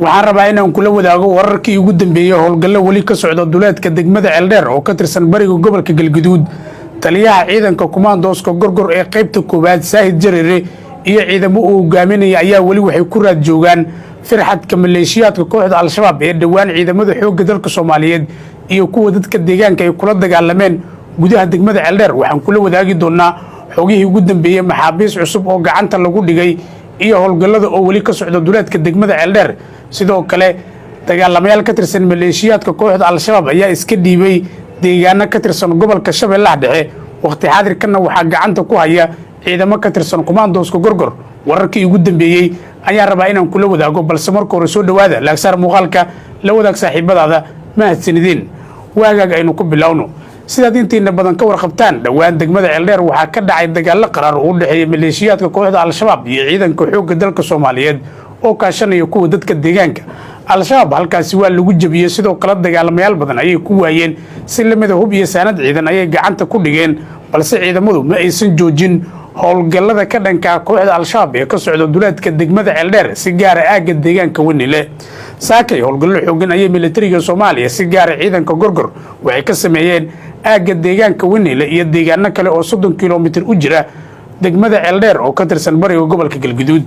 Waxaan rabaa inaan kula wadaago wararkii ugu dambeeyey howlgallo weli ka socda duleedka degmada Ceeldheer oo ka tirsan bariga gobolka Galguduud. Taliyaha ciidanka kumaandooska Gorgor ee qaybta koowaad, Saahid Jareere, iyo ciidamo uu hogaaminaya ayaa weli waxay ku raad joogaan firxadka maleeshiyaadka kooxda Al-Shabaab ee dhowaan ciidamada xoogga dalka Soomaaliyeed iyo kuwa dadka deegaanka ay kula dagaalameen gudaha degmada Ceeldheer. Waxaan kula wadaagi doonaa xogihii ugu dambeeyey, maxaabiis cusub oo gacanta lagu dhigay iyo howlgallada oo weli ka socda duleedka degmada Ceeldheer. Sidoo kale, dagaalamayaal ka tirsan maleeshiyaadka kooxda Al-Shabaab ayaa iska dhiibay deegaano ka tirsan gobolka Shabeellaha Dhexe. Waqti xaadirkanna waxaa gacanta ku haya ciidamo ka tirsan kumaandooska Gorgor. Wararkii ugu dambeeyey ayaan rabaa inaan kula wadaago, balse marka hore soo dhowaada, like saar muuqaalka, la wadaag saaxiibadaada. Mahadsanideen. Waagaag, aynu ku bilowno. Sidaad intiina badan ka warqabtaan, dhowaan degmada Ceeldheer waxaa ka dhacay dagaallo qaraar oo u dhexeeya maleeshiyaadka kooxda Al-Shabaab iyo ciidanka xoogga dalka Soomaaliyeed oo kaashanaya kuwa dadka deegaanka. Al-Shabaab halkaasi waa lagu jebiyey, sidoo kale dagaalamayaal badan ayay ku waayeen, si lamida hub iyo saanad ciidan ayay gacanta ku dhigeen, balse ciidamadu ma aysan joojin howlgallada ka dhankaa kooxda Al-Shabaab ee ka socda duleedka degmada Ceeldheer, si gaara aagga deegaanka Wenile. Saakay howlgallo xoogan ayay militariga Soomaaliya, si gaara ciidanka Gorgor, waxay ka sameeyeen aagga deegaanka Wenile iyo deegaano kale oo 30 kilomitir u jira degmada Ceeldheer oo ka tirsan bariga gobolka Galguduud.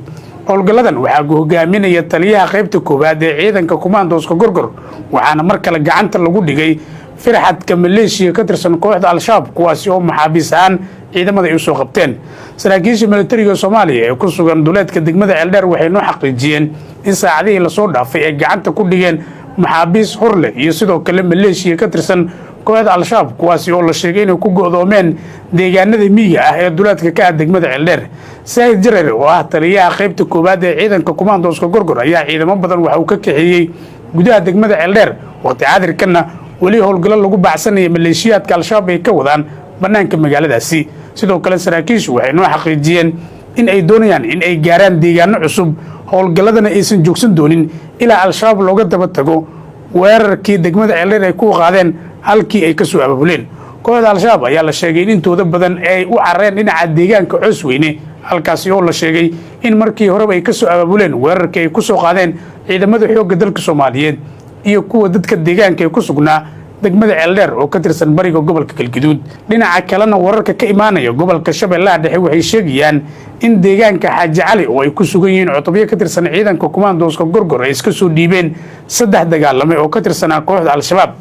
Howlgalladan waxaa hogaaminaya taliyaha qaybta koowaad ee ciidanka kumaandooska Gorgor, waxaana mar kale gacanta lagu dhigay firxadka maleeshiya ka tirsan kooxda Al-Shabaab, kuwaasi oo maxaabiis ahaan ciidamada ay usoo qabteen. Saraakiisha militariga Soomaaliya ee ku sugan duleedka degmada Ceeldheer waxay noo xaqiijiyeen in saacadihii lasoo dhaafay ay gacanta ku dhigeen maxaabiis horleh iyo sidoo kale maleeshiya ka tirsan kooxda Al-Shabaab, kuwaasi oo la sheegay inay ku go'doomeen deegaanada miyiga ah ee duleedka ka ah degmada Ceeldheer. Saahid Jareer oo ah taliyaha qaybta koowaad ee ciidanka kumaandooska Gorgor ayaa ciidamo badan waxa uu ka kaxeeyey gudaha degmada Ceeldheer. Waqti xaadirkanna weli howlgallo lagu baacsanaya maleeshiyaadka Al-Shabaab ay ka wadaan bannaanka magaaladaasi. Sidoo kale, saraakiishu waxay noo xaqiijiyeen in ay doonayaan in ay gaaraan deegaano cusub, howlgalladana aysan joogsan doonin ilaa Al-Shabaab looga daba tago weerarkii degmada Ceeldheer ay ku qaadeen halkii ay ka soo ababuleen. Kooxda Al-Shabaab ayaa la sheegay in intooda badan ay u carareen dhinaca deegaanka Cosweyne, halkaasi oo la sheegay in markii horeba ay ka soo ababuleen weerarkii ay ku soo qaadeen ciidamada xoogga dalka Soomaaliyeed iyo kuwa dadka deegaanka ee ku sugnaa degmada Ceeldheer oo ka tirsan bariga gobolka Galguduud. Dhinaca kalena, wararka ka imaanaya gobolka Shabeellaha Dhexe waxay sheegayaan in deegaanka Xaaji Cali oo ay ku sugan yihiin cutubyo ka tirsan ciidanka kumaandooska Gorgor ay iska soo dhiibeen saddex dagaalame oo ka tirsanaa kooxda Al-Shabaab.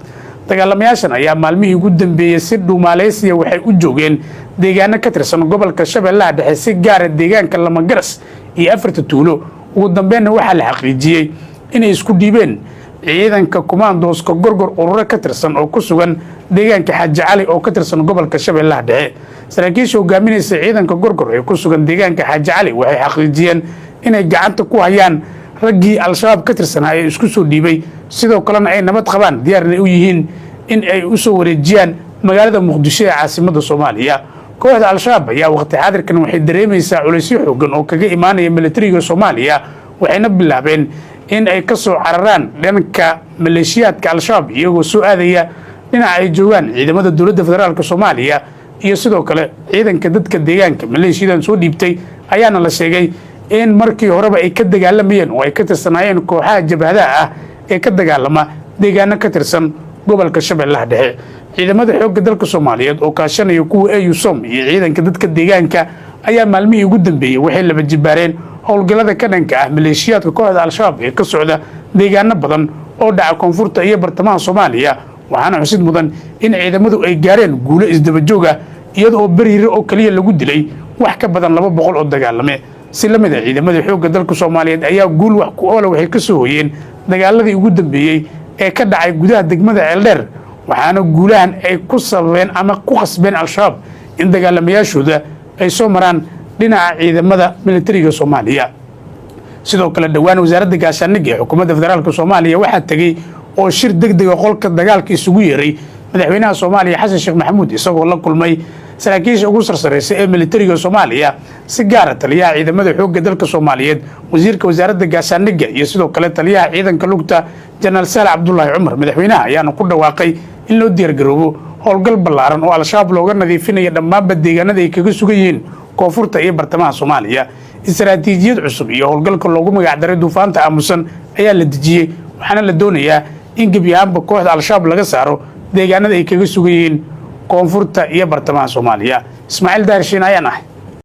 Dagaalamayaashan ayaa maalmihii ugu dambeeyey si dhuumaaleysiya waxay u joogeen deegaano ka tirsan gobolka Shabeellaha Dhexe, si gaara deegaanka Lamagaras iyo afarta tuulo. Ugu dambeenna waxaa la xaqiijiyey inay isku dhiibeen ciidanka kumaandooska Gorgor ururo ka tirsan oo ku sugan deegaanka Xaaji Cali oo ka tirsan gobolka Shabeellaha Dhexe. Saraakiisha hogaaminaysa ciidanka Gorgor ee ku sugan deegaanka Xaaji Cali waxay xaqiijiyeen inay gacanta ku hayaan raggii Al-Shabaab ka tirsanaa ee isku soo dhiibay, sidoo kalena ay nabad qabaan, diyaarna u yihiin in ay u soo wareejiyaan magaalada Muqdisho ee caasimadda Soomaaliya. Kooxda Al-Shabaab ayaa waqti xaadirkan waxay dareemaysaa culaysyo xoogan oo kaga imaanaya militariga Soomaaliya, waxayna bilaabeen in ay ka soo cararaan dhanka maleeshiyaadka Al-Shabaab, iyagoo soo aadaya dhinaca ay joogaan ciidamada dowladda federaalka Soomaaliya iyo sidoo kale ciidanka dadka deegaanka. Maleeshiyadan soo dhiibtay ayaana la sheegay in markii horeba ay ka dagaalamayeen oo ay ka tirsanaayeen kooxaha jabhadaha ah ee ka dagaalama deegaano ka tirsan gobolka Shabeellaha Dhexe. Ciidamada xoogga dalka Soomaaliyeed oo kaashanaya kuwa AUSSOM iyo ciidanka dadka deegaanka ayaa maalmihii ugu dambeeyey waxay laba jibaareen howlgallada ka dhanka ah maleeshiyaadka kooxda Al-Shabaab ee ka socda deegaano badan oo dhaca koonfurta iyo bartamaha Soomaaliya. Waxaana xusid mudan in ciidamadu ay gaareen guulo isdabajoog ah, iyada oo Beriire oo keliya lagu dilay wax ka badan 200 oo dagaalame. Si la mid a, ciidamada xoogga dalka Soomaaliyeed ayaa guul wax ku oola waxay ka soo hoyeen dagaaladii ugu dambeeyey ee ka dhacay gudaha degmada Ceeldheer, waxaana guulahan ay ku sababeen ama ku khasbeen Al-Shabaab in dagaalamayaashooda ay soo maraan dhinaca ciidamada militariga Soomaaliya. Sidoo kale, dhowaan wasaaradda gaashaandhigga ee xukuumadda federaalka Soomaaliya waxaa tegey oo shir deg dega qolka dagaalka isugu yeeray madaxweynaha Soomaaliya, Xasan Sheekh Maxamuud, isagoo la kulmay saraakiisha ugu sarsareysa ee militariga Soomaaliya, si gaara taliyaha ciidamada xoogga dalka Soomaaliyeed, wasiirka wasaaradda gaashaandhigga iyo sidoo kale taliyaha ciidanka lugta, Jenaraal Saal Cabdulaahi Cumar. Madaxweynaha ayaana ku dhawaaqay in loo diyaargaroobo howlgal ballaaran oo Al-Shabaab looga nadiifinayo dhammaanba deegaanada ay kaga sugan yihiin koonfurta iyo bartamaha Soomaaliya. Istaraatiijiyad cusub iyo howlgalka loogu magacdaray Duufaanta Aamusan ayaa la dejiyey, waxaana la doonayaa in gebi ahaanba kooxda Al-Shabaab laga saaro deegaanada ay kaga sugan yihiin koonfurta iyo bartamaha Soomaaliya. Ismaaciil Daarshiin ayaan ahay.